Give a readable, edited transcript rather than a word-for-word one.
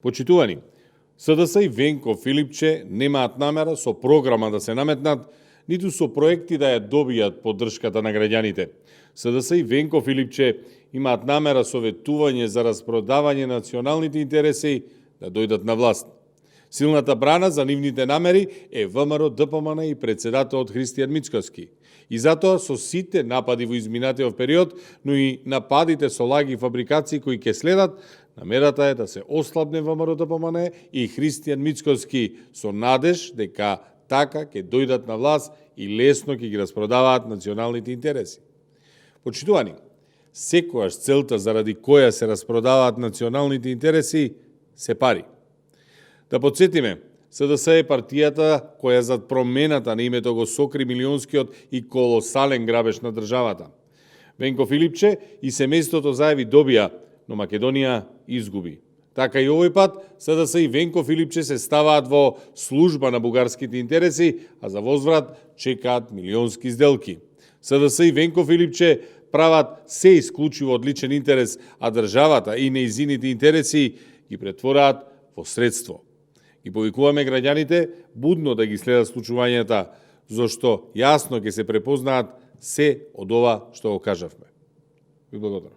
Почитувани, СДС и Венко Филипче немаат намера со програма да се наметнат, ниту со проекти да ја добијат поддршката на граѓаните. СДС и Венко Филипче имаат намера со ветување за распродавање на националните интереси да дојдат на власт. Силната брана за нивните намери е ВМРО ДПМН и председателот Христијан Мицкоски. И затоа со сите напади во изминатиот период, но и нападите со лаги и фабрикации кои ќе следат, намерата е да се ослабне ВМРО ДПМН и Христијан Мицкоски со надеж дека така ќе дојдат на власт и лесно ќе ги распродаваат националните интереси. Почитувани, секојаш целта заради која се распродаваат националните интереси се пари. Да подсетиме, СДС е партијата која зад промената на името го сокри милионскиот и колосален грабеж на државата. Венко Филипче и семејството заеви добија, но Македонија изгуби. Така и овој пат СДС и Венко Филипче се ставаат во служба на бугарските интереси, а за возврат чекаат милионски сделки. СДС и Венко Филипче прават се исклучиво од личен интерес, а државата и неизините интереси ги претвораат во средство. И повикуваме граѓаните будно да ги следат случувањата, зашто јасно ќе се препознаат се од ова што го кажавме. Ви благодарам.